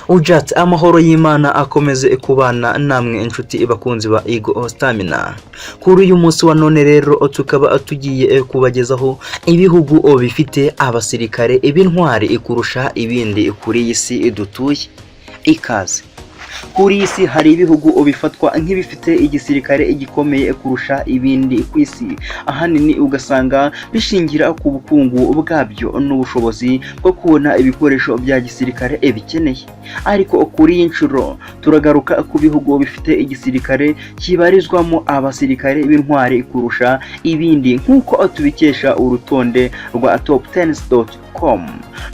Ujat, amahoro y'Imana akomeze kubana namwe, inshuti bakunzi ba Eagle Stamina. Kuri uyu munsi wa none rero tukaba tugiye kubagezaho ibihugu bifite abasirikare b'intwari kurusha ibindi kuri iyi si dutuye. Ikaze. Kuri iyi si hari ibihugu bifatwa nk'ibifite igisirikare gikomeye kurusha ibindi ku isi, ahanini ugasanga bishingira ku bukungu bwabyo n'ubushobozi bwo kubona ibikoresho bya gisirikare bikeneye. Ariko kuri iyi nshuro turagaruka ku bihugu bifite igisirikare kibarizwamo abasirikare b'intwari kurusha ibindi, nk'uko tubikesha urutonde rwa top10.com.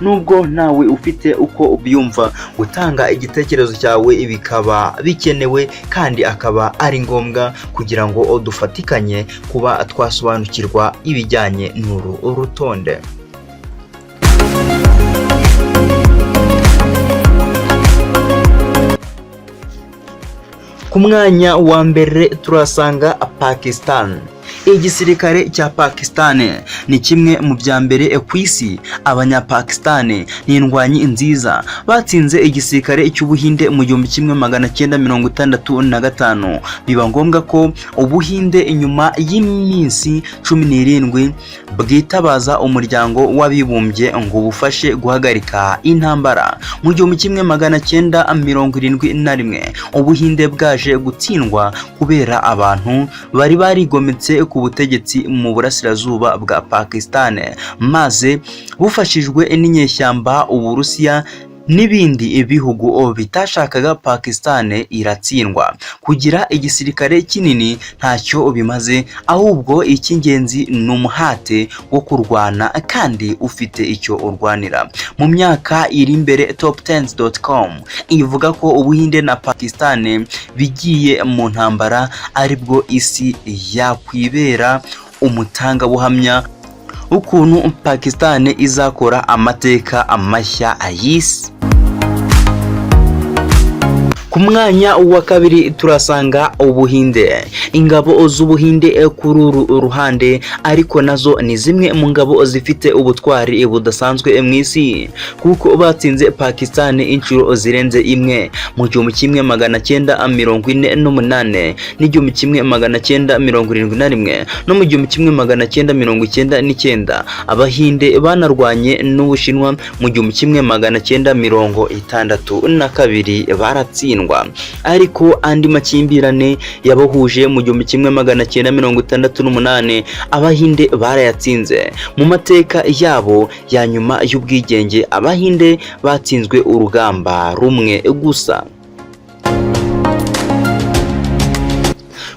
Nubwo nawe ufite uko ubyumva, gutanga igitekerezo cyawe bikaba bikenewe kandi akaba ari ngombwa kugira ngo dufatikanye kuba twasobanukirwa ibijyanye n'uru rutonde. Ku mwanya wa mbere turasanga Pakistan. Igisirikare cya Pakistan ni kimwe mu bya mbere ku isi. Abanyapakistan ni indwanyi nziza, batsinze igisirikare cy'Ubuhinde mu 1965, biba ngombwa ko Ubuhinde inyuma y'iminsi 17 bwitabaza Umuryango w'Abibumbye ngo bufashe guhagarika intambara. Mu 1971 Ubuhinde bwaje gutsindwa kubera abantu bari barigometse ku butegetsi mu burasirazuba bwa Pakistan, maze bufashijwe n'inyeshyamba, Uburusiya n'ibindi bihugu bitashakaga Pakistan, iratsindwa. Kugira igisirikare kinini ntacyo bimaze, ahubwo icy'ingenzi ni umuhate wo kurwana kandi ufite icyo urwanira. Mu myaka iri imbere, top10.com ivuga ko Ubuhinde na Pakistan bigiye mu ntambara aribwo isi yakwibera umutangabuhamya ukuntu Pakistan izakora amateka mashya y'isi. Ku mwanya wa kabiri turasanga Ubuhinde. Ingabo z'Ubuhinde kuri uru ruhande ariko nazo ni zimwe mu ngabo zifite ubutwari budasanzwe mu isi, kuko batsinze Pakistan inshuro zirenze imwe, mu 1948 n'1971 no mu 1999. Abahinde banarwanye n'Ubushinwa mu 1962, baratsindwa. Ariko andi makimbirane yabahuje mu 1968 Abahinde barayatsinze. Mu mateka yabo ya nyuma y'ubwigenge, Abahinde batsinzwe urugamba rumwe gusa.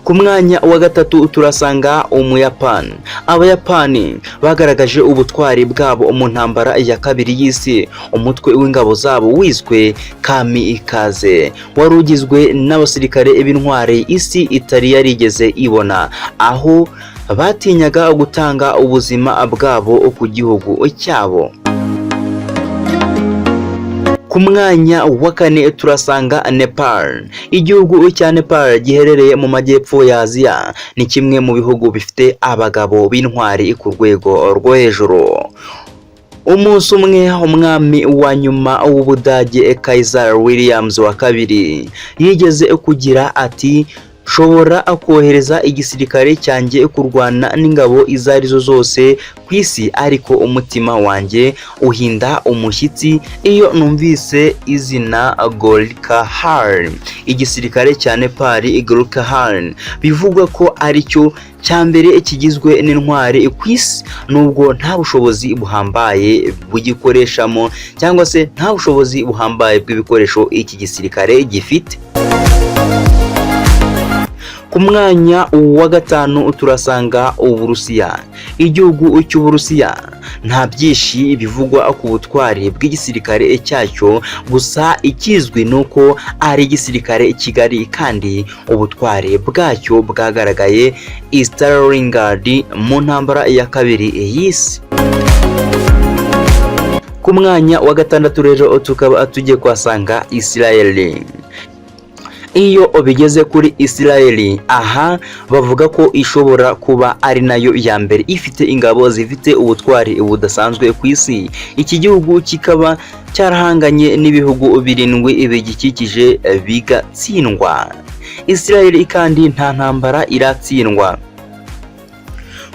Ku mwanya wa gatatu turasanga Umuyapani. Abayapani bagaragaje ubutwari bwabo mu ntambara ya kabiri y'isi. Umutwe w'ingabo zabo wiswe Kamikaze wari ugizwe n'abasirikare b'intwari isi itari yarigeze ibona, aho batinyaga gutanga ubuzima bwabo ku gihugu cyabo. Ku mwanya wa kane turasanga Nepal. Igihugu cya Nepal giherereye mu majyepfo ya Aziya ni kimwe mu bihugu bifite abagabo b'intwari ku rwego rwo hejuru. Umunsi umwe, umwami wa nyuma w'Ubudage, Kaiser Williams wa kabiri, yigeze kugira ati: "Nshobora kohereza igisirikare cyanjye kurwana n'ingabo izo arizo zose ku isi, ariko umutima wanjye uhinda umushyitsi iyo numvise izina Gurkhali." Igisirikare cya Nepal, Gurkhali, bivugwa ko aricyo cya mbere kigizwe n'intwari ku isi, nubwo nta bushobozi buhambaye bugikoreshamo cyangwa se nta bushobozi buhambaye bw'ibikoresho iki gisirikare gifite. Ku mwanya wa gatanu turasanga Uburusiya. Igihugu cy'Uburusiya nta byinshi bivugwa ku butwari bw'igisirikare cyacyo, gusa ikizwi ni uko ari igisirikare kigari kandi ubutwari bwacyo bwagaragaye i Stalingrad mu ntambara ya kabiri y'isi. Ku mwanya wa gatandatu rero tukaba tugiye kuhasanga Israel. Iyo bigeze kuri Israel, aha bavuga ko ishobora kuba ari nayo ya mbere ifite ingabo zifite ubutwari budasanzwe ku isi. Iki gihugu kikaba cyarahanganye n'ibihugu birindwi bigikikije bigatsindwa. Israel kandi nta ntambara iratsindwa.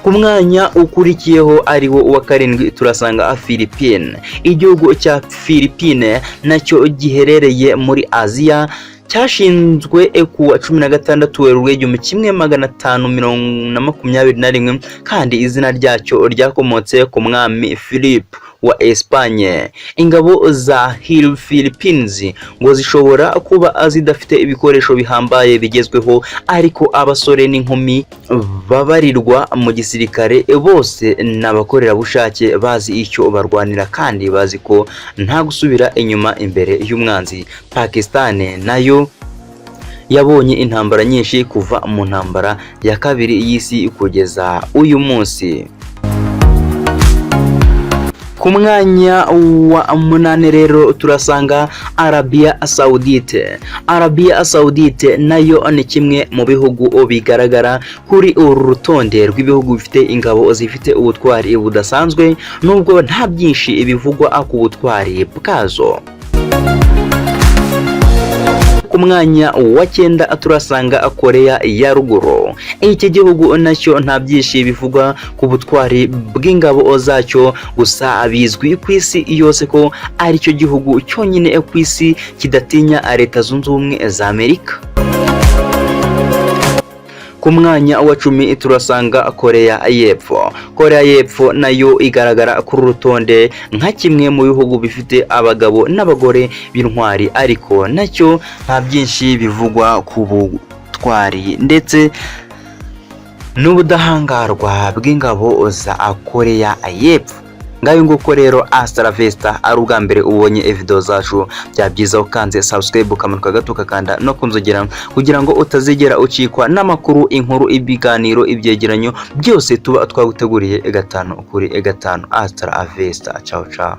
Ku mwanya ukurikiyeho, ariwo wa karindwi, turasanga Philippine. Igihugu cya Philippine nacyo giherereye muri Aziya, cyashinzwe ku wa 16 Werurwe 1521, kandi izina ryacyo ryakomotse ku mwami Philip wa Espagne. Ingabo za Hill Philippines ngo zishobora kuba zidafite ibikoresho bihambaye bigezweho, ariko abasore n'inkumi babarirwa mu gisirikare bose ni abakorerabushake bazi icyo barwanira kandi bazi ko nta gusubira inyuma imbere y'umwanzi. Pakistan nayo yabonye intambara nyinshi kuva mu Ntambara ya Kabiri y'Isi kugeza uyu munsi. Ku mwanya wa munani rero turasanga Arabia Saudite. Arabia Saudite nayo ni kimwe mu bihugu bigaragara kuri uru rutonde rw'ibihugu bifite ingabo zifite ubutwari budasanzwe, nubwo nta byinshi bivugwa ku butwari bwazo. Ku mwanya wa cyenda turasanga Korea ya Ruguru. Iki gihugu nacyo nta byinshi bivugwa ku butwari bw'ingabo zacyo, gusa bizwi ku isi yose ko aricyo gihugu cyonyine ku isi kidatinya Leta Zunze Ubumwe za Amerika. Ku mwanya wa 10 turasanga Korea y'Epfo. Korea y'Epfo nayo igaragara kuri rutonde nka kimwe mu bihugu bifite abagabo n'abagore b'intwari, ariko nacyo nta byinshi bivugwa ku butwari ndetse n'ubudahangarwa bw'ingabo za Korea y'Epfo. Ngayo nguko rero, hasta la vista. Ari ubwa mbere ubonye video zacu, bya byiza ukanze subscribe, ukamanuka gato ukakanda no kunzogera kugira ngo utazigera ucikwa n'amakuru, inkuru, ibiganiro, ibyegeranyo byose tuba twaguteguriye gatanu kuri gatanu. Hasta la vista, ciao ciao.